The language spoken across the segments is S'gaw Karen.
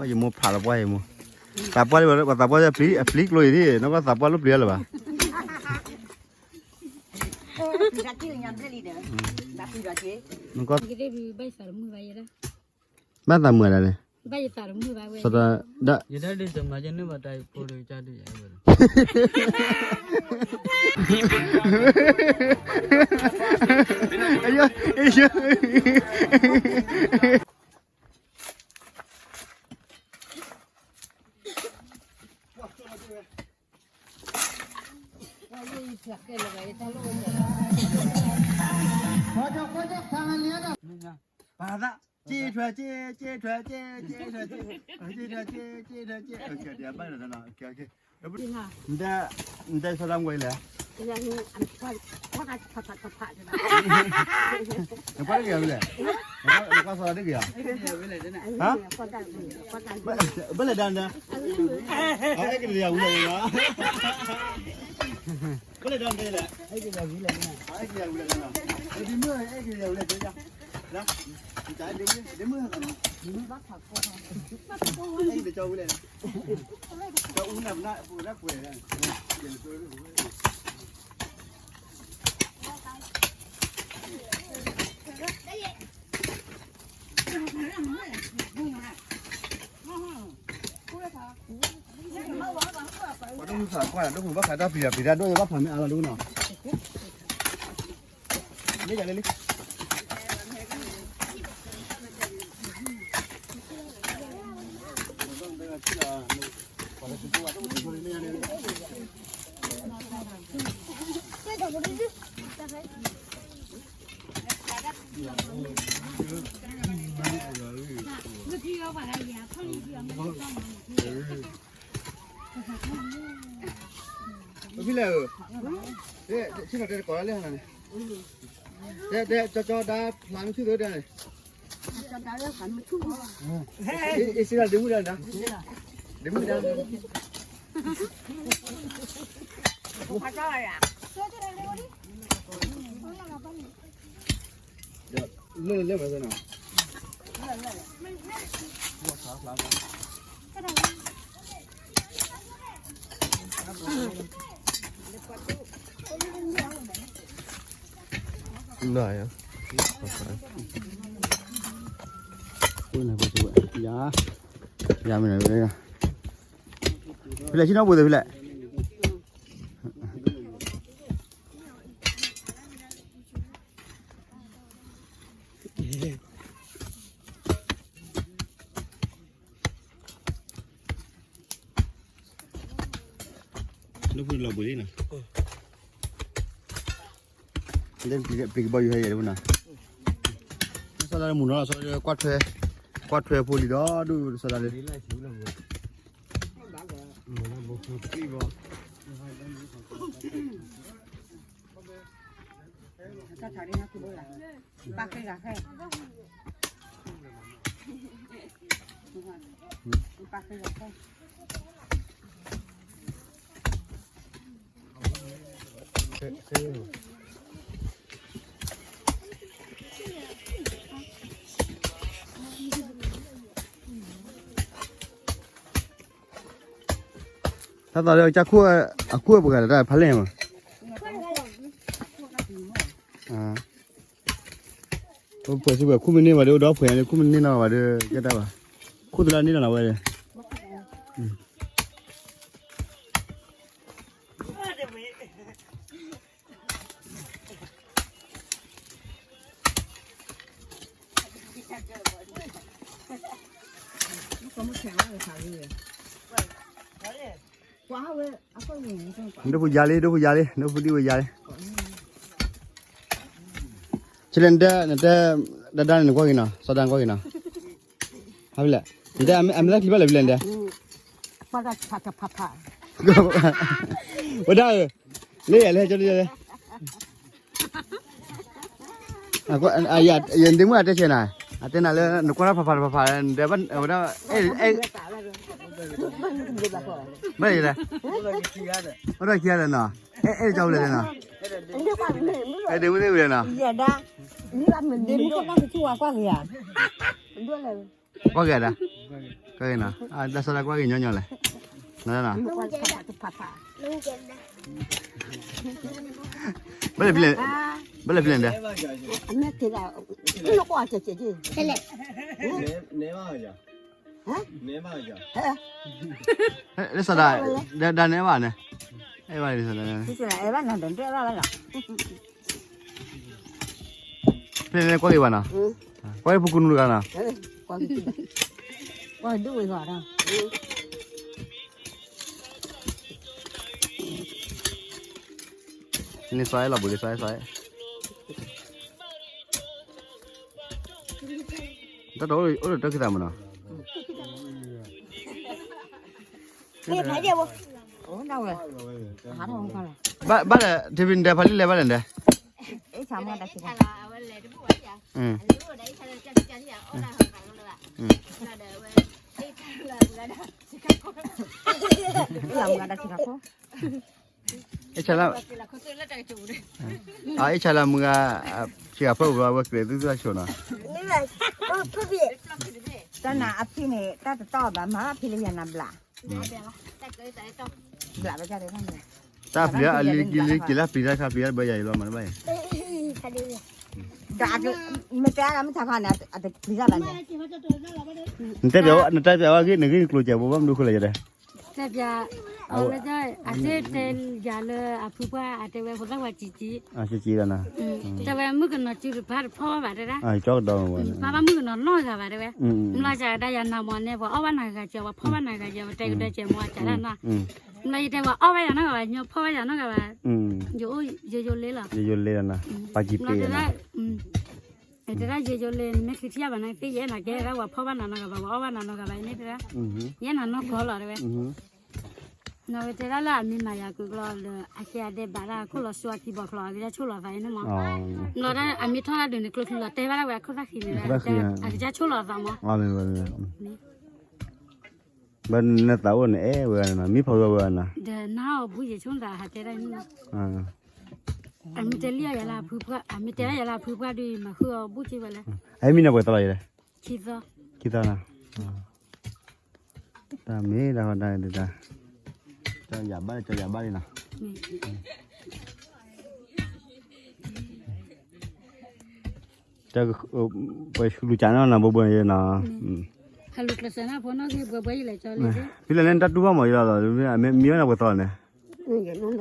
ယမိၢ်ဖးလီၤပှၢ်ယမိၢ်, သးပှၢ်လၢပှၤသးပှၢ်အပျံၤ အပျံၤကျိအံၤဒ် နီၢ်ကီၢ်သးပှၢ်လိၣ်ပျံၤအါလၢၤဘၣ်. ဘၣ်သးမုာ်ဒ်လဲၣ်, ဘၣ်ယသးမုာ်ဘၣ်ဝဲ, စီၤတၢ်ဒၣ်, ယတၢ်ဒုးတမၤယန့ၢ်ဘၣ်တၢ်ဖိဒုးကၢ်ဒုးယၤဝဲလီၤ. ပၢ်သး, က့ထွဲက့, က့ထွဲက့, က့ထွဲက့, က့ထွဲက့, က့ထွဲက့, က့ထွဲက့, ကဘၣ်လီၤ, နတဲစီၤဒၤမူဝဲလဲၣ်, နကွၢ်တက့ၤဝဲလဲၣ်, နကွၢ်စီၤဒၤတက့ၤဧါ, ဟါ, ဘၣ်လဲၤဒၣ်နတဲ, အဲၣ်က့ၤယၤဝံၤလဲၣ်, ဘၣ်လဲၤဒၣ်နတဲလဲၣ်, အဲၣ်က့ၤယၤဝံၤလဲၣ်, အဲၣ်က့ၤယၤဝံၤလဲၣ်, ဒ်မုၢ်အဲၣ်က့ၤယၤဝံၤလဲၣ်, ဒ်မုၢ်, ဒ်မုၢ်, အဲၣ်က့ၤတကၠီဝံၤလဲၣ်, ကၠီအူနၢ်ပနၢ်ပူၤရၣ်ကွဲၤ, ပှၤဒိၣ်မုၢ်သးကွၢ်, ဒိၣ်မုၢ်ဘၣ်ဃးတၢ်ပျံၤတၢ်ပျံၤတၢ်ဒိၣ်ယဘၣ်ဖးမ့ၢ်အါလီၤဒိၣ်နီၤ, မ့ၢ်ယၤလၢလံ ဖံလဲၣ်ဧၢ, ဆ့ၣ်နီၤတဲတကိးလၢဟါန့ၣ်, တဲတဲ ကၠီကၠီဒါဖျါမ့ၢ်ဆူၣ်သၢဒၣ်န့ၣ်, အ့ၣ်စ့ဒၣ်ဒ့မုၣ်ဒၣ်န့ၣ်, ဒ့မုၣ်ဒၣ်န့ၣ်, လၢလၢမးနီၤ, နၤယၤ, ယၤမ့ၢ်နၤ, ဖဲလဲၣ်ဆ့ၣ်နီၤပူၤသ့ဖဲလဲၣ်. ဒိၣ်ဖုလီၤဘှံးလံနီၤ, ပကဘီယူၤဟဲယဲၢ်ဒိၣ်ဖုနီၤ, စီၤဒၤလၢမုၢ်နီၤ စီၤဒၤလၢကွၢ်ထွဲ, ကွၢ်ထွဲဖိလံၤဒီးဒိၣ်စီၤဒၤလၢ တၢ်ထီၣ်ဒ်န့ၣ်ကူဘိလၢ်, ပာ်ဃဲဂၤဃဲ, ပာ်ဃဲဂၤဃဲ. တၢ်သီလၢကစၢ်ခိၣ်, အခိၣ်ပှဲၤဂၤတၢ်ဖးလဲၢ်မး, ပှဲၤစ့ၢ်ပှဲၤ ခိၣ်မ့ၢ်န့ၢ်ဘၣ်ဒီး အိၣ်ဒီးပှဲၤန့ၣ် ခိၣ်မ့ၢ်န့ၢ်နီၢ်ဘၣ်ဒီး ကဲတၢ်ဘၣ်, ခိၣ်သလၢန့ၢ်နီၢ်နီၢ်ဝဲဒီး ဒိၣ်ဖုယါလံ, ဒိၣ်ဖုယါလံ, ဒိၣ်ဖုဒံဝဲယါလံ, ဆံးလဲၣ်, နတဲ, နတဲ, ဒၣ်ဒၣ်န့ၣ် နကွၢ်က့ၤနီၤ, စီၤဒၤနကွၢ်က့ၤနီၤ, ဟးဖဲလဲၣ်, နတဲအမဲာ်ချံဘၣ်လဲၣ်ဖဲလဲၣ်နတဲ, ဝဲဒၣ်ဧၢ, လၢယၤလဲၣ်, ကၠီလၢယၤလဲၣ်, ယဒ့မုၣ်အတဲဆဲးနၤ, အတဲနၤလၢ နကွၢ်တၢ်ဖးဖးတဖးဖး, နတဲဝဲဒၣ်, ဘၣ်လဲၣ်, အိၣ်ဒီးခံဂၤဒီးနီၤ, အဲၣ်ကၠီဝဲလဲၣ်နီၤ, အဲၣ်ဒ့မုၣ်သ့ၣ်ဝဲလဲၣ်နီၤ, ကွၢ်က့ၤဒၣ်, ကွၢ်က့ၤဒၣ်, ကွၢ်က့ၤနီၤ, တၢ်စီတၢ်ကွၢ်က့ၤညီညီလဲၣ်, နီၤ, ဘၣ်လဲၤဖဲလဲၣ်, ဘၣ်လဲၤဖဲလဲၣ်ဒဲး, လၢစီဒၣ်, ဒၣ်နဲဘၣ်န့ၣ်, အဲၣ်ဘၣ်န့ၣ်, ဖဲလဲၣ်ကွၢ်က့ၤဘၣ်နီၤ, ကွၢ်က့ၤဖိကူနူတဂၤနီၤ, ကွၢ်ဒူၣ်ဝဲဂီၤ, လၢစီအဲၣ်လီၤဘူးလၢစီအဲၣ်စီအဲၣ် တၢ်တအိၣ်ဒီးတၢ်ခံသးမနီၤ, ဘၣ်ဒီး ထံဖံနတဲဖးလံလဲၣ်ဘၣ်လဲၣ်ဒဲး, အ့ၣ်ဆါလၢမုၢ်ဂၤ, ဆံးဂၤဖၢၣ်ပူၤလီၤ အဝဲကျဲၤသုသုအဆိနီၤ, တၢ်နၤအဖံန့ၣ် တၢ်တတီၢ်ဘၣ်မၤဖံလၢယၤနၤဘျး, ဘျးဘၣ်, တၢ်ပျံၤအလံကလံက့ၤလၢပျံၤတၢ်ခါပျံၤတၢ်ဘၣ်ယၤအံၤလီၤမၤတဘၣ်အံၤ, မ့ၢ်တဲအါဂၤမ့ၢ်တၢ်ဖးန့ၣ် အတပျံၤတၢ်ဘၣ်န့ၣ်, နတဲပျးဝဲဂ့ၢ်နဂ့ၢ်နကျိၤစဲးဘိဘၣ်မနုၤဃိလဲၣ်ယတဲ တဲပျး, အဝဲဒၣ် အတဲတဲယၤလၢအဖုပှၢ် အတဲဝဲဖိသၣ်ဝဲကံကံ, တဲဝဲ မုၣ်ကနီၤစုတဖၣ်တဖီၣ်ဘၣ်တဲဒၣ်, ဘၣ်ဘၣ်မုၣ်ကနီၤနီတဂၤဘၣ်တဲဝဲ, မ့ၢ်လီၤစးဒၣ်ယၤနၤမ့ၢ်န့ၣ် ပှၤအီၣ်ဘၣ်နၤဂၤကဲ ပှၤဖီၣ်ဘၣ်နၤဂၤကဲ ပတဲကဒၢကဲမ့ၢ်အစးဒၣ်နီၤ, မ့ၢ်လီၤယတဲပှၤအီၣ်ဘၣ်ယၤနီတဂၤဘၣ် ညီဖီၣ်ဘၣ်ယၤနီတဂၤဘၣ်, ယအိၣ်ယိယိလ့လီၤ, ယိယိလ့လီၤနီၤ, ပှၤကံပ့ၤနီၤ တဲဒၣ်ယိယိလ့ နမ့ၢ်ချံထံၣ်ယၤဘၣ်န့ၣ် သ့ယဲနၤကဲဒၣ်ပှၤဖီၣ်ဘၣ်နၤနီတဂၤဘၣ် ပှၤအီၣ်ဘၣ်နၤနီတဂၤဘၣ်န့ၣ်တဲဒၣ်, ယဲနၤနီၢ်ကီၢ်လီၤတဲဝဲ, နီၢ်ဝဲတဲဒၣ်လၢအမ့ၢ်မၤယၤကုာ်ကျီဒီး အကဲအဒဲးဘးဒၣ်ခိၣ်လီၤစိအခံဘီကျီ အကစၢ်ဆိၣ်လီၤသးအံၤန့ၣ်မး, လီၤဒၣ်အမ့ၢ်ထီၣ်တၢ်ဒုးန့ၣ် ကျိချံလီၤတဲဘၣ်ဒၣ်ဝဲအခိၣ်သၣ်ခံန့ၣ်, အကစၢ်ဆိၣ်လီၤသးမး ဘၣ်နသးအိၣ်န့ၣ်အဲၣ်ဝဲဂၤန့ၣ်နီၤ မံဖီဝဲဂၤနီၤ, ဒီးနါအီၤဘူးယဆိကမိၣ်သးဟးတဲဒၣ်န့ၣ်, အမ့ၢ်တဲလံယၤလၢအဖုပှၢ် အမ့ၢ်တဲဒၣ်ယၤလၢအဖုပှၢ်ဒုး မၤဃုအီၤဘူးက့ဝဲလဲၣ်, အမံၤန့ၣ်ပှဲၤသီလီၤယလဲၣ်, ခံသီ, ခံသီနီၤ, တၢ်မ့ၢ်တၢ်ဃီတၢ်ဒုးတၢ်, ကၠီယၤဘၣ်လံ ကၠီယၤဘၣ်လံနီၤ ပှၤလူၤကၢ်န့ၣ်နီၤ ဘိဘိန့ၣ်နီၤ, ဖဲလဲၣ်န့ၣ်တၢ်တူၢ်ဘၣ်မးယလီၤ, မံဝဲန့ၣ်ပှဲၤသီန့ၣ်, မ့ၢ်ဘၣ်, ပ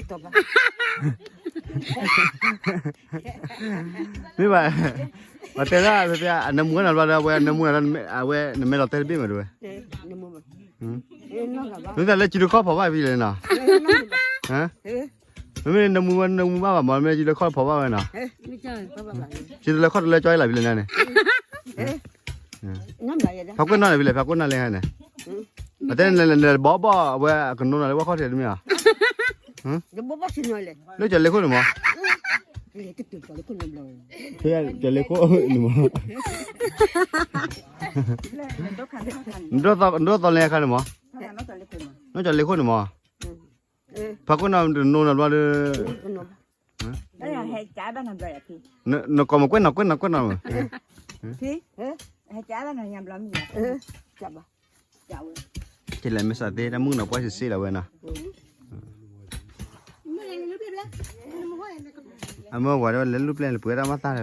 ှၤတဲဒၣ်ဖဲဖဲအနၢမူဝဲနီၤဘျီဒီး အဝဲအနၢမူဝဲဒီး အဝဲနမဲလီၤတဲတဘ့ၣ်မးတဝဲ, မ့ၢ်သးလၢစုတခီၣ်ဖီၣ်ဘၣ်ဖဲလဲၣ်နီၤ မ့မ့ၢ်နၢမူဝဲနၢမူဘၣ်ဘၣ်မး မ့ၢ်စုတခီၣ်ဖီၣ်ဘၣ်ဝဲနီၤ, စုတလဲၤခီၣ်တလဲကၠီလၢဖဲလဲၣ်န့ၣ်, ဖးကွၢ်နီၢ်န့ၣ်ဖဲလဲၣ် ဖးကွၢ်နီၢ်လဲၣ်န့ၣ်, အတဲနဘီဘီအဝဲအကနိနီၤလၢဝဲခီၣ်ထံးတမ့ၢ်ဧါ, လၢကၠီၤလ့ခိၣ်န့ၣ်မး, ကၠီၤလ့ခိၣ်န့ၣ်မး, နဒိၣ်သီလဲအခါန့ၣ်မး, နီၢ်ကၠီၤလ့ခိၣ်န့ၣ်မး, ဖးကွၢ်နီၢ်တနိနီၤဘျီဒီး, နကိးမကွဲးနီၤကွဲးနီၤကွဲးနီၤ, ကလဲၤမ့ၢ်စးသ့ တၢ်မုၣ်ကနီၤပှၢ်စံးစ့လီၤဝဲနီၤ, အမ့ၢ်ဝၤဒၣ်ဝဲလဲၤလူၢ်ပျဲၢ်လၢပှဲၤဒၣ်မးသၣ်လၢဝဲ,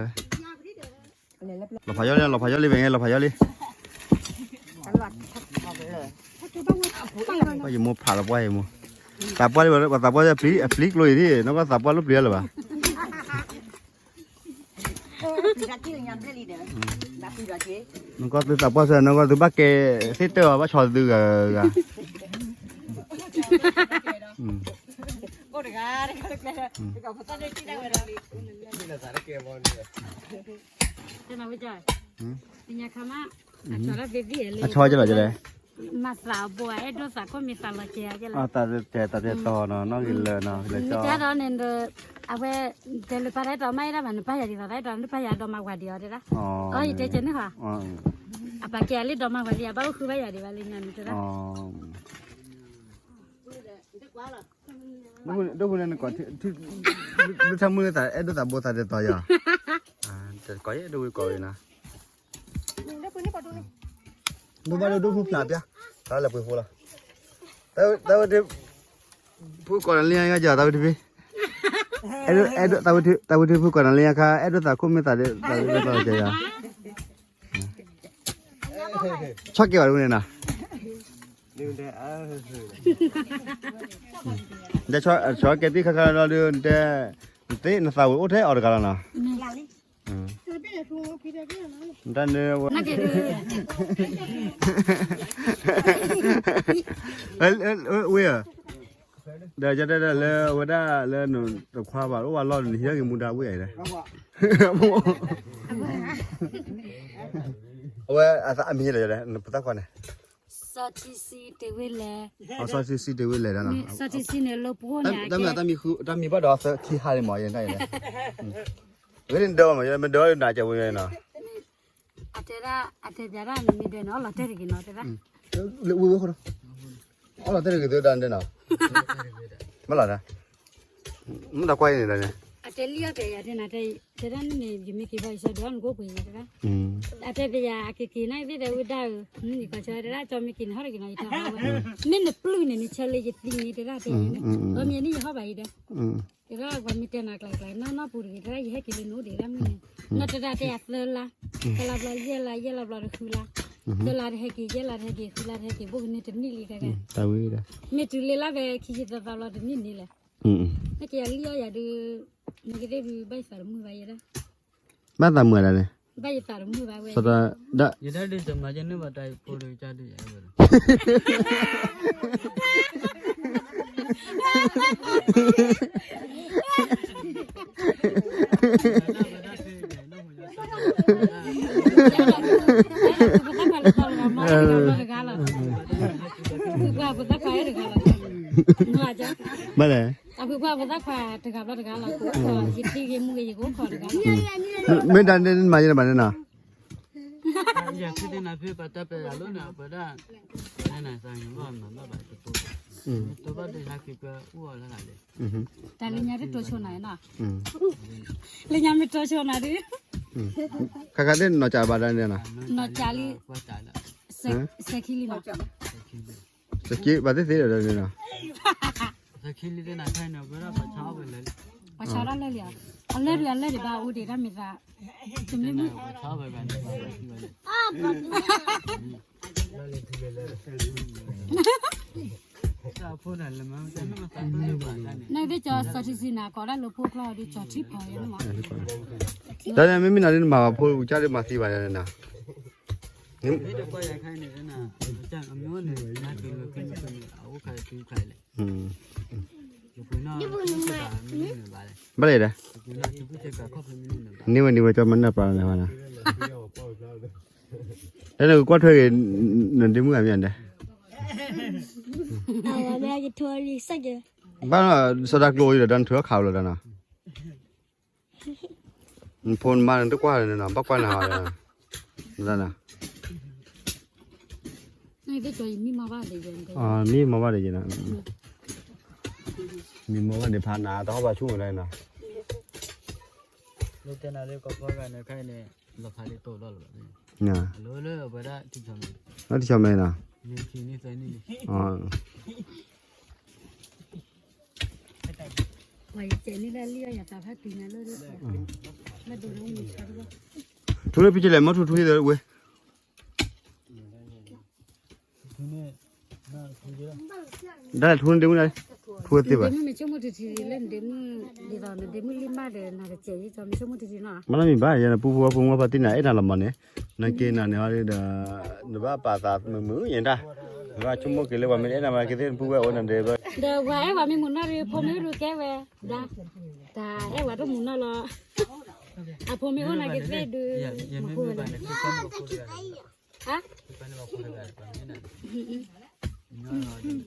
လီၤဖးယီၢ်လံ လီၤဖးယီၢ်လံ ဖဲန့ၣ် လီၤဖးယီၢ်လံ, ပှၢ်ယမိၢ်ဖးလီၤပှၢ်ယမိၢ်, သးပှၢ်လံ ပှၤသးပှၢ်အပျံၤကျိအံၤဒ် နီၢ်ကီၢ်သးပှၢ်လိၣ်ပျံၤလၢၤဘၣ်, နီၢ်ကီၢ်သုသးပှၢ်စၢၤ နီၢ်ကီၢ်သုဘၣ်ကဲသ့ၣ်တၢၢ်အီၤ ဘၣ်ဆီသုဂၤဂၤ, အဆီကလီၤကလဲၣ်, မၤသးအဘိ အဲၣ်ဒိၣ်သးခိၣ်မံၤသးလီၤကဲး, တၢ်တဲတီနီၤ နီၣ်ဂံၢ်လၢနီၤ မ့ၢ်တဲဒီးန့ၣ်ဒီး အဝဲ တဲလၢပၢ်တၢ်အဲၣ်တီ မ့ၢ်အဲၣ်ဒၣ်ဘၣ် နပၢ်ယၤဒ်သိးတၢ်အဲၣ်တီ နပၢ်ယၤဒီးမၤဝၤဒံးအီၤတဲဒၣ်, အီ ယတဲကဲန့ၣ်ဃီ, အပာ်ကဲအလံဒီးမၤဝၤလံ အဘၣ်အိၣ်ဃုဘၣ်ယၤဒံးဘၣ်လၢညါန့ၣ်တဲဒၣ် ဒိၣ်ဖုန့ၣ်နကိး ဒိၣ်ထါမုၣ်သးအဲၣ်ဒိၣ်သးဘိသးတဲတီယၤ, ကိးယဲၢ်ဒိၣ်ဝံကိးဝံနီၤ, ဒိၣ်ဘၣ်ဒိၣ်ဒိၣ်ဖုဖျါပျါ တၢ်လဲၤပှ့ၤဖိလီၤ, တၢ်ဝဲဒၣ်, ဖုကိးနၤလၢညါယါ တၢ်ဝဲဒၣ်ဖဲ, အဲၣ်ဒိး, တၢ်ဝဲဒၣ်ဖုကိးနၤလၢညါခါ အဲၣ်ဒိးသးခိၣ်မ့ၢ်သးဒီး သးဝဲဒၣ်ကယၤ, ဆီၣ်ကဲဘၣ်တဝဲန့ၣ်နီၤ, ဒ်ဆီၣ်ကဲသ့ၣ်ခါခါလီၤဒီး နတဲ, နသးဝဲအိၣ်ထဲအီၤတဂၤလီၤနီၤ, တၢ်န့ၣ်ဝဲ, ဝဲဧၢ, ဒီးယတဲဒၣ်လၢအဝဲဒၣ်လၢနတခွါဘၣ် အိၣ်ဝဲလီၢ်န့ၣ် နဟံးထီၣ်က့ၤမူဒါဝဲၢ်အံၤလဲၣ်, အဝဲအမံၤလၢယလဲၣ် နပသၣ်ခွါန့ၣ်, စီၤထံဆံတ့ၢ်ဝ့ၢ်လဲၣ်, စီၤထံဆံတ့ၢ်ဝ့ၢ်လဲၣ်ဒီးနီၤ, စီၤထံဆံန့ၣ်လၢပှိၢ်န့ၣ်, တၢ်မံၤဘၣ်ဒီးသၢခံဟါန့ၣ်မး ယဲဒၣ်ယလဲၣ်, ဝဲန့ၣ်ဒီးမး ယမ့ၢ်ဒီးနၤကဝဲနီၤ, အတဲဒၣ်, အတဲပျးဒၣ်နမ့ၢ်ဒီးန့ၣ် အီၣ်လီၤတဲာ်တဂ့ၤနီၤ တဲဒၣ်, ဝဲဝဲဃိဒီး, အီၣ်လီၤတဲာ်တဂ့ၤသဒၣ်တဲနီၤ, မ့ၢ်လီၤဒၣ်, မ့ၢ်တၢ်ကွၢ်အံၤန့ၣ်ဒီးန့ၣ်, အတဲလံအီၣ်တဲာ်ယၤတဲနၤတဲ, တဲဒၣ်န့ၣ်န့ၣ် ယမ့ၢ်က့ၤဘၣ်ယဆၢဒိၣ်နကိးပှ့ၤယၤတဲဒၣ်, အတဲပျးအက့ၤက့ၤန့ၣ်သ့ၣ်ဒီးဝဲဒၣ်ဧၢ, နကီၢ်ဆၢတဲဒၣ် ကၠီမ့ၢ်က့ၤန့ၣ် ဟီၣ်တဂ့ၤနီၤ ယထီၣ်ဟီဝဲ, မ့ၢ်နပျုၢ်န့ၣ် နဆၢလၢယသံန့ၣ်တဲဒၣ်တဲ, အမ့ၢ်န့ၣ်ယဟီၣ်ဘၣ်အံၤဒီး တဲဒၣ်ပှၤမ့ၢ်တဲနၤကျါကျါ နီၢ်နီၢ်ပူၤတဂ့ၤ တဲဒၣ်ယဟဲက့ၤလၢနအိၣ်ဒံးဒၣ်မ့ၢ်န့ၣ်, နီၢ်တဲဒၣ်တဲယၤသၢလါ, သၢလါဘျီ ယဲၢ်လါ ယဲၢ်လါဘျီတဃုလါ, သၢလါတဟဲက့ၤ ယဲၢ်လါတဟဲက့ၤ ဃုလါတဟဲက့ၤ ဘိၣ်ကန့ၢ်တနံၣ်လံတဂၤ, မ့ၢ်တုၤလၢလါဖဲခံဆံသၢသီဘျီတနံၣ်န့ၣ်လဲၣ်, နကယၤလံအီၣ်ယၤဒုး, နကသ့ၣ်ဒုး ဘၣ်ယသးတမုာ်ဘၣ်ယဲဒၣ် ဘၣ်သးမုာ်ဒၣ်န့ၣ်, ဘၣ်ယသးတမုာ်ဘၣ်ဝဲ, ယတၢ်ဒုးတမၤယဲန့ၣ်ဘၣ်တၢ်ဖိဒုးကၢ်ဒုးယဲဝဲလီၤ, ဘၣ်လဲၣ်, အဖုပှၢ်ပသၣ်ခွါတဂၤဘျီတဂၤလီၤ, ယထံဂ့ၤမူဂ့ၤ ယကအိၣ်ခိးတဂၤလီၤ, မ့ၢ်ဒၣ်န့ၣ်မၤယဲန့ၣ်ဘၣ်န့ၣ်နီၤ, ယၤခ့သ့ၣ်နၤဖဲပှၤတၢ်ပဲာ်ယၤလိၣ်န့ၣ် အပှဲၤဒၣ်, ပှၤန့ၣ်နၤသးမၤဘၣ်မၤဘၣ်ဘၣ်တပိ, တဘၣ်ဒုးဟဲက့ၤပှၤအိၣ်အီၤလၢဂၤလဲၣ်, တၢ်လၢညါတတိၤဆိနၤနီၤ, လၢညါမ့ၢ်တိၤဆိနၤဒုး, ခါခါသ့ၣ်နီၢ်ကၠးဘၣ်ဒၣ်န့ၣ်နီၤ, နီၢ်ကၠးလံ, စဲခံလံနီၤ, စဲခံဘၣ်သ့ၣ်သ့ၣ်ဒီးန့ၣ်နီၤ, ပှၤဆီဒၣ်လၢလံဧါ, အလၢဒုးအလၢဒံးဘၣ်အိၣ်ဒံးတၢ်မ့ၢ်သး, တမ့ၢ်မ့ၢ် နသ့ၣ်ကၠီစီၤထံဆံနၤ ကိးဒၣ်လၢဖိကျီၢ်ဒုး ကၠီထံဖီအံၤန့ၣ်မး, တၢ်န့ၣ်မ့မ့ၢ်နၤဒ်နမၤဘၣ်ဖိကစၢ်ဒ်မၤသံဘၣ်ယၤန့ၣ်နီၤ, ဘၣ်လဲၣ်ဒီး, န့ၢ်ဝဲန့ၢ်ဝဲကၠီမၤနၢ်ပာ်လၢၤဝဲနီၤ, တၢ်န့ၣ်ကကွၢ်ထွဲက့ၤ, နဒ့မုၣ်ဂၤမ့ၢ်ဒဲး, ဘၣ်စီၤဒၤကျိအံၤဒီး တၢ်နထုးအခးလီၤဒီးနီၤ, နဖိနမါန့ၣ်တကွၢ်န့ၣ်နီၤ ဘၣ်ကွၢ်နၤဟီ, မံမီၢ်ဘၣ်ဒံးယဲနီၤ, မံမီၢ်ဘၣ်ဒံးဖးနၤ တဟီၣ်ဘၣ်ဆူၣ်မးဒၣ်နီၤ, လၢတဲနၤလၢကီၢ်ဖီဂၤန့ၣ်ခဲအံၤန့ၣ်, လီၤဖးလံတိၢ်ဒီးလီၤ, လၢအဝဲဒၣ်ထံချီမ့ၢ်, ထံချီမ့ၢ်နီၤ, ထူလၢဖံကလဲၣ် မ့ၢ်ထူထူဟ့ၣ်သဝဲ, ဒၣ်လဲာ်ထူန့ၣ်ဒ့မုၣ်, ထူသ့ဘၣ်, မ့ၢ်ဆိကမိၣ်ထံထံလၢနဒ့မုၣ်, ဒ်သိးနဒ့မုၣ်လံမးဒီး နကစဲးယဲၢ်ကီ မ့ၢ်ဆိကမိၣ်ထံထံနီၤ, မ့ၢ်နီၢ်မံၤဘၣ် ယနပူဖိဝဲဖိမုၣ်ဖါတံၢ်နၤ အဲၣ်နၤလီၤမးန့ၣ်, နက့ၤနၤန့ၣ်ဒီး, နဘၣ်ပာ်သးမုာ်မုာ်ယဲဒၣ်, နဘၣ်ဆိကမိၣ်က့ၤလၢပှၤမ့ၢ်တအဲၣ်နၤဘၣ်က့ၤသ့ၣ်နပူဝဲအိၣ်နၤဒီး, ဒီးပှၤအဲၣ်ပှၤမ့ၢ်မုာ်နီၢ်ဒီး ဖိမ့ၢ်ဒုးကဲဝဲ, ဒၣ်, တၢ်အဲၣ်ပှၤတမုာ်နီၢ်လီၤ, အဖိမ့ၢ်အိၣ်နၤက့ၤသ့ၣ်ဒုး, မ့ၢ်ဝဲလၢ ယ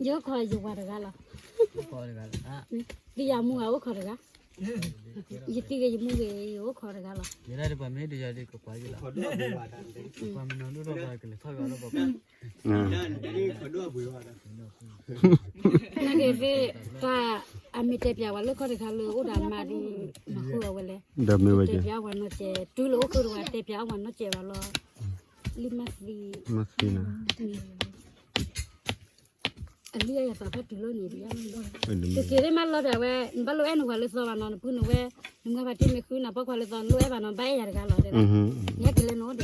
အိၣ်ခိးယဝၤတဂၤလီၤ, ဒ်ယမူဂၤအိၣ်ခိးတဂၤ, ယသံဂ့ၤယမူဂ့ၤ ယအိၣ်ခိးတဂၤလီၤ, နာ်က့ၤသ့ၣ်, တၢ်အမ့ၢ်တဲပျးဝဲလၢခီၣ်တခါလၢအိၣ်ဒီးမါဒုး, မၤဃုာ်အဝဲလဲၣ်, ဒီးမ့ၢ်ဝဲတဲပျးအဝၤနီၢ်ကဲ, တုၤလၢအိၣ်ဃုာ်တဝၤတဲပျးအဝၤနီၢ်ကဲဘၣ်လီၤ, လံမၤသံ, မၤသံနၤ အလံၣ်အယသးဖးတုၤလီၤန့ၣ်, တက့ၤသ့ၣ်မးလီၤဒၣ်ဝဲ, နဘၣ်လိၣ်အဲၣ်နဝၤလၢသီဘၣ်နီၤ, နပုၢ်နဝဲၢ်, နမုၢ်ဖါတံၢ်မ့ၢ်ဃုနၤပိာ်ခွါလၢသီ နလိၣ်အဲၣ်ဘၣ်နီၤ, ဘၣ်အဲၣ်ယၤတဂၤလီၤ, နဟဲက့ၤလၢနအိၣ်ဒံး.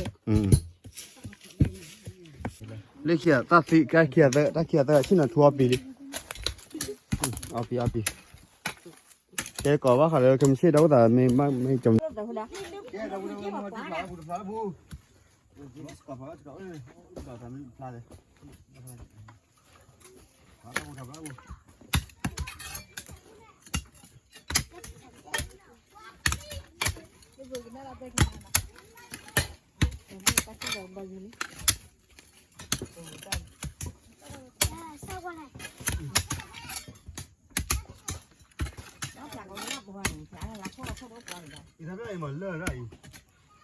လၢခံတၢ်သံ တၢ်ခံသၢ တၢ်ခံသၢ ဆ့ၣ်နီၤထူအီပံၤလံ, အီပံၤအီပံၤ, ကဲကိးဘၣ်ဃးလၢကမ့ၢ်ဆ့ၣ်ဒီးအိၣ်သးမ့ၢ်မ့ၢ်ကမ အံ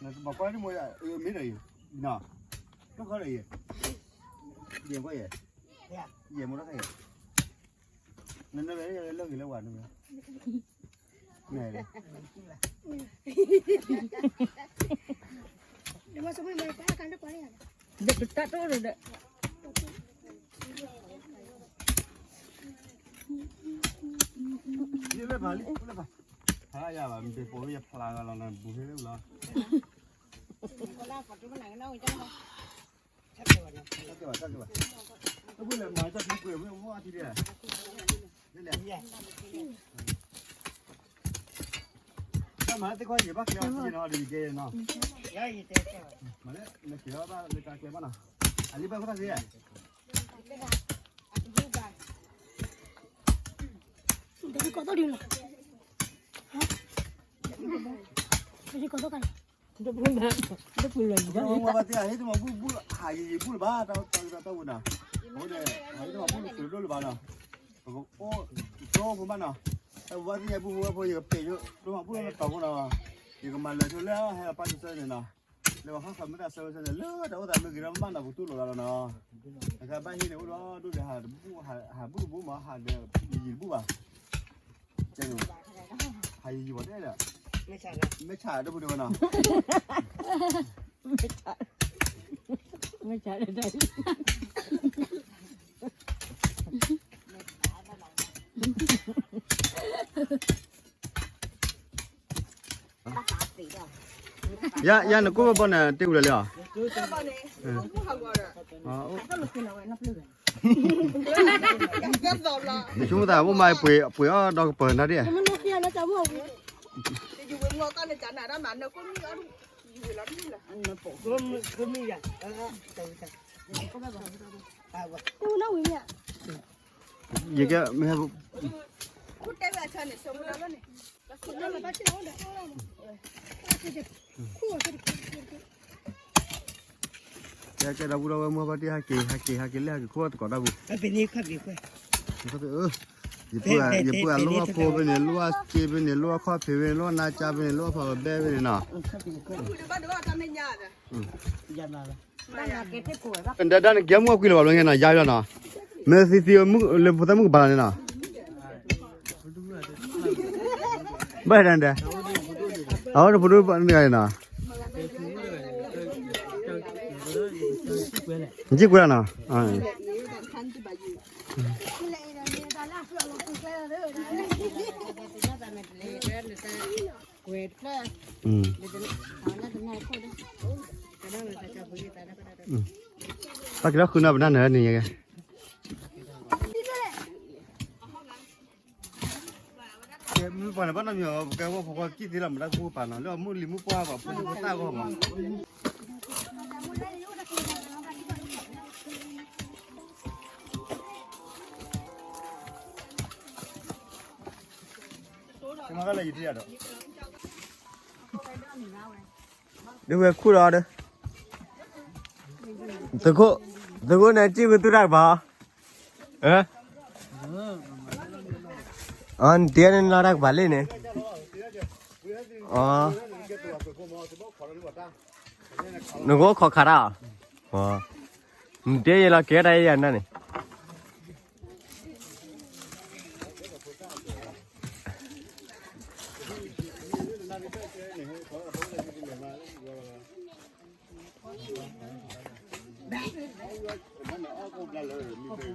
ၤ မၤကွၢ်န့ၣ်မ့ၢ်အံၤနီၤ, တခီဒီးအံၤ, ယဲၢ်ကွၢ်ယဲၢ်, ယဲၢ်မ့ၢ်တခါယဲၢ်, နနဝဲလၢဂ့ၤလၢဝၤနဝဲ, ဒီးပတၢ်တိၢ်ဒီး လၢပၤလံ လၢပၤ, ဖးယၤဘၣ် မ့ၢ်ပိာ်ယဖျါဂၤလီၤ နဘူးဟဲလၢလီၤ, တၢ်ကဲဘၣ် တၢ်ကဲဘၣ်, အဘူးလဲၣ်မၤတၢ်ဖံကွဲးဝဲအီထံဒဲး, တၢ်မၤသ့ၣ်ခီယံာ်ဘၣ်ကျဲအီထံနီၤ ဒီးယကဲနီၤ, မၤလၢနကဲဘၣ်လၢတၢ်ကျဲဘၣ်နီၤ, အလံဘၣ်ခိၣ်သၣ်သ့, တကီးသီၣ်ဒံးလီၤ, တကီးသီၣ်ကါလီၤ, တပူၤလီၤ, တပူၤလီၤ, ဘၣ်သ့ၣ် ဟဲတမၤဘူၣ်ဘူၣ် ဟးယံာ်ယံာ်ဘူၣ်လၢၤဘၣ် တၢ်တၢ်ဝဲနၤ, အဃိန့ၣ် ဟဲတမၤဘူၣ်လၢၤဒိၣ်လၢၤဘၣ်နီၤ, ပကအိၣ်ကၠိဖိမးနီၤ, အဲ ပဘၣ်သ့ၣ်ညါဘူၣ်ဖိဝဲဖိ ယကပဲာ်ယိၣ် တမၤဘူၣ်လၢၤတတီၤဖိနီၤ, ယကမၤလၢၤဆိလၢဟဲပၢ်ကစၢ်န့ၣ်နီၤ, လၢပှၤဃၣ်ဃၣ်မ့ၢ်တၢ်ဆၢဝဲဆၢန့ၣ် လၢတၢ်အိၣ်သးမ့ၢ်ဂ့ၤဒီးမးနီၤ ပတူၢ်လိာ်လီၤလီၤနီၤ, တခါဘၣ်ဟံၣ်န့ၣ် အိၣ်ဒီးဒိၣ်ဒီးဟးတဘူၣ် ဟးဘူၣ်တဘူၣ်မး ဟးဒီးယံာ်တဘူၣ်ဘၣ် ဟးယံာ်ယံာ်ဘၣ်တဲဒီး, မ့ၢ်ဆၣ်တပူၤန့ၣ်ဝဲနီၤ, မ့ၢ်ဆၣ်တပူၤ, ယၤ ယၤနကိၣ်ဘၣ်ဘီန့ၣ် တ့ဝံၤလၢာ်လံဧါ, ဆိကမိၣ်သး အိၣ်မးပှ့ၤ ပှ့ၤအီၣ်ဒီကပၤနၤဒ်, ယကဲမ့ၢ်ဟဲ ကဲကဲဒီပုၢ်ဒီဝဲၢ်မုၢ်ဘၣ်တ့ၢ် ဟဲက့ၤ ဟဲက့ၤ ဟဲက့ၤလၢဟဲက့ၤခိၣ်သကိးတၢ်ပူၤ, ယပုၢ် ယပုၢ်အလိၣ်အဖိဖဲန့ၣ် လိၣ်အစ့ဖဲန့ၣ် လိၣ်အခီၣ်ဖံးဖဲန့ၣ် လိၣ်အနါကၠါဖဲန့ၣ် လိၣ်အဖီဘဲဖဲန့ၣ်နီၤ, ဒၣ်နကဲမုၢ်အကွံာ်လၢၤဘၣ်လီၤ ငဲနီၤ ယါဘၣ်နီၤ, မ့ၢ်သံသံလၢဖိသၣ်မုၣ်ကပၤလီၤန့ၣ်နီၤ, ဘၣ်ဒၣ်ဒဲး, အဝဲတဖိဒိၣ်န့ၣ်နီၤ, နစံၣ်ကွဲလီၤနီၤ, ပက့ၤလီၤဃုနီၤ ပနၢ်နၢၤန့ၣ်ယကဲ မုၢ်ပှၢ်န့ၣ် ဘၣ်နီတမံၤ ပကဲဝဲဖိခွါကံၣ်သ့လီၤ မတၤကပၤနီၤ လၢအမုၢ်လံၤမုၢ်ပှၢ်ဘၣ် ဖိသၣ်ဂီၢ်ဘၣ် ဒ်ဝဲခူၣ်လီၤဒီး သုးခိၣ် သုးခိၣ်န့ၣ် စံၣ်ဝဲသုတၢ်ကပၤ အ နတဲန့ၣ်နီၢ်တၢ်ကပၤလံန့ၣ် အ နကအိၣ်ခိးခးတၢ် နတဲယဲလီၤကဲတၢ်ယဲယၤနၢ်န့ၣ် ဘၣ်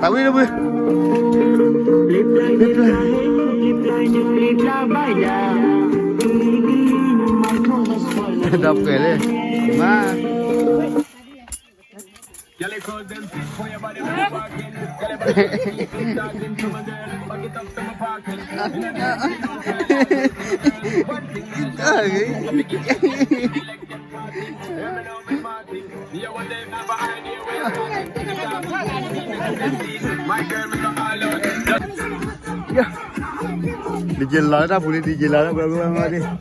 သးဝံၣ်တဘု, ဒီးပှဲၤလၢ, မါ ဒံက့ၤလီၤလၢတၢ်ပူၤလံ, ဒံက့ၤလီၤလၢပှဲၤပှဲၤမီၢ်ဒံး.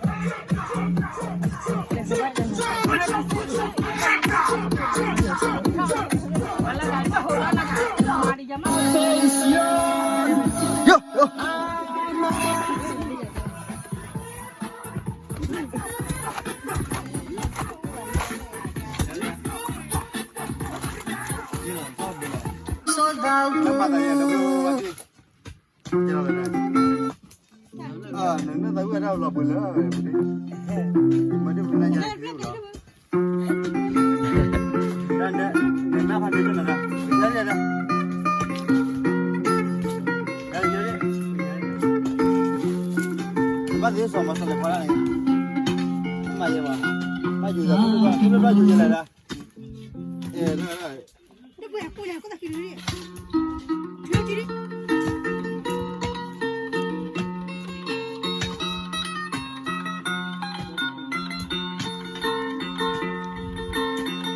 လၢဘၣ်ယိယဲလၢဒၣ်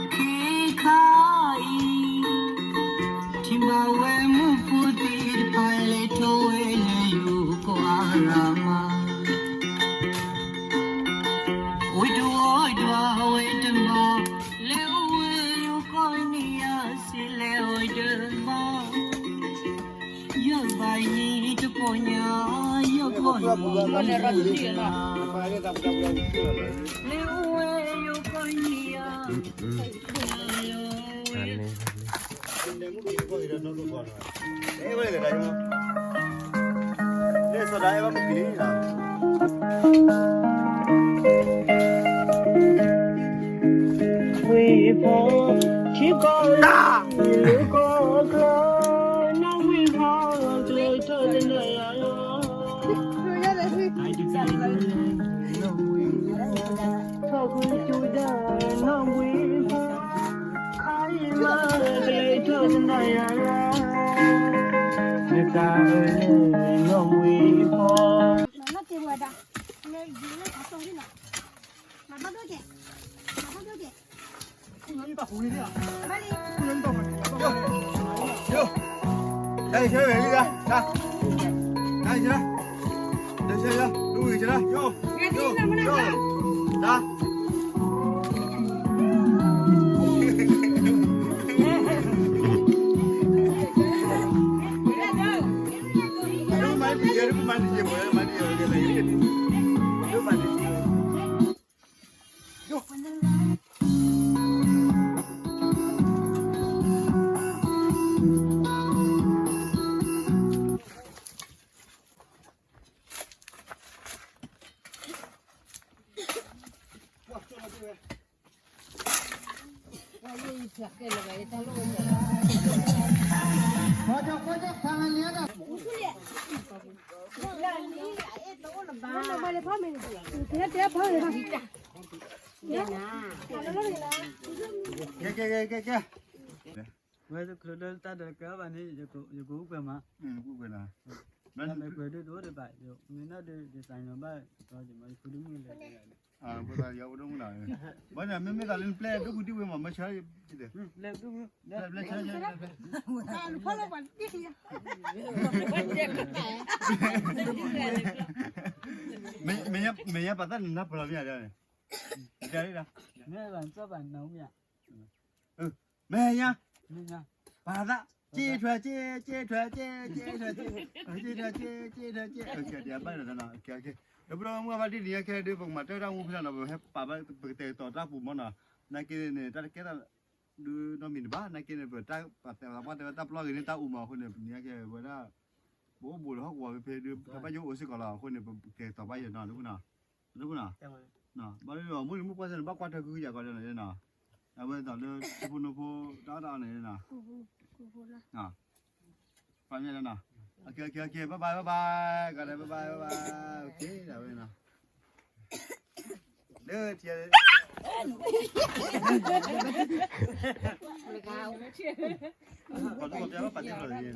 ခ့ခါအံၤ ထံၣ်ဘၣ်ဝဲမုၣ်ဖိသ့ၣ်တဖၣ်လဲၤထီၣ်ဝဲလၢယိၤကီၢ်အရၤမး ဝံၤတဝီဒွးဝဲတမၤ လဲၤအိၣ်ဝဲယိၤကီၢ်န့ၣ်ယၤစ့လဲၤအိၣ်တမၤ ယဘၣ်ယံၤတပီၢ်ညါ ယကီၢ်န့ၣ်ယၤ လဲၤအိၣ်ဝဲယိၤကီၢ်န့ၣ်ယၤ ဝ့ၢ်ဖီ ထံကီၢ်လၢ လၢကီၢ်ကျါ နီၢ်ဝ့ၢ်ဖီ ကျဲထီၣ်တနၤယၤလီၤ ထီၣ်ကွံာ်ကၠူဒၣ်နီၢ်ဝ့ၢ်ဖီ ခါအံၤမး ကျဲထီၣ်တနၤယၤလီၤ နတၢ်အၢၣ်လၢနီၢ်ဝ့ၢ်ဖီ ကဲ ကဲ ကဲ ကဲ ကဲ ဝဲတချုးလၢတၢ်ဒီးကဲဘၣ်န့ၣ် ယကအိၣ်ကွဲမး ကွဲ မ့ၢ်နီၢ်ဒီးယသးညီဘၣ် ယဖိဒိၣ်မုၣ်လဲၣ် ဘၣ်န့ၣ် မ့မ့ၢ်သးလၢပျဲၢ်ဒိၣ်မုၣ်ဒံးဝဲမး မ့ၢ်ဆၢ ပျဲၢ် ပျဲၢ် မ့ၢ်ညါပာ်သးန့ၣ်နၢ်ပၢၢ်လီၤမ့ၢ်ဒၣ်န့ၣ် မ့ၢ်ဘၣ်နသီၣ်ဘၣ်နၢ်မ့ၢ်ဧါ မဲာ်ညါ ပာ်သး က့ထွဲက့ က့ထွဲက့ က့ထွဲက့ က့ထွဲက့ က့ထွဲက့ ကဲ ဒ်အဘၣ်ဒီးနီၤ ကဲ ကဲ ဒီပုၢ်ဒီဝဲၢ်မုၣ်ဘၣ်ဒ်န့ၣ် ခဲဒ်ပကမၤတၢ်တၢ်မူဖဲန့ၣ်နီၤ ပဟဲပာ်ဘၣ် ပကတဲာ်ကတီၤတၢ်ပူၤမ့ၢ်နီၤ နာ်က့န့ၣ် တၢ်တကဲထီၣ်ဒုးနီတမံၤတဘၣ် နာ်က့န့ၣ် ပတၢ်ပာ်တဲာ်ပာ်တဲာ်ဝဲတၢ်ပျီဂ့ၤန့ၣ် တၢ်အူမးအဃိန့ၣ် ပန့ၢ်ကဲဝဲဒၣ် ပအိၣ်ဘူးလၢဟီၣ်ကဝီၤဖဲဖဲဒုး ဖဲဘၣ်ယိၣ်အိၣ်စ့ၢ်ကီးလီၤ အဃိန့ၣ် ပကတဲာ်ကတီၤဘၣ်ယဲနီၤ ဒီပုၢ်နီၤ ဒီပုၢ်နီၤ ဘၣ်ဒီးမုၢ်နံၤမုၢ်ပှၢ်စ့ၢ်န့ၣ် ဘၣ်ကွၢ်ထွဲကုကယၤကီးဒီးနီၤ အဝဲသိးလၢ ထံဖိနိဖိ တၢ်အီၣ်တၢ်အီန့ၣ်နီၤ ပှၤမ့ၢ်နီၤ OK OK OK bye bye bye bye ကဒီး bye bye bye bye OK ဒၣ်ဝဲနီၤ လၢထံ ပှၤတပှၤပျါဘၣ်ပာ်တ့ၢ်လီၤန့ၣ်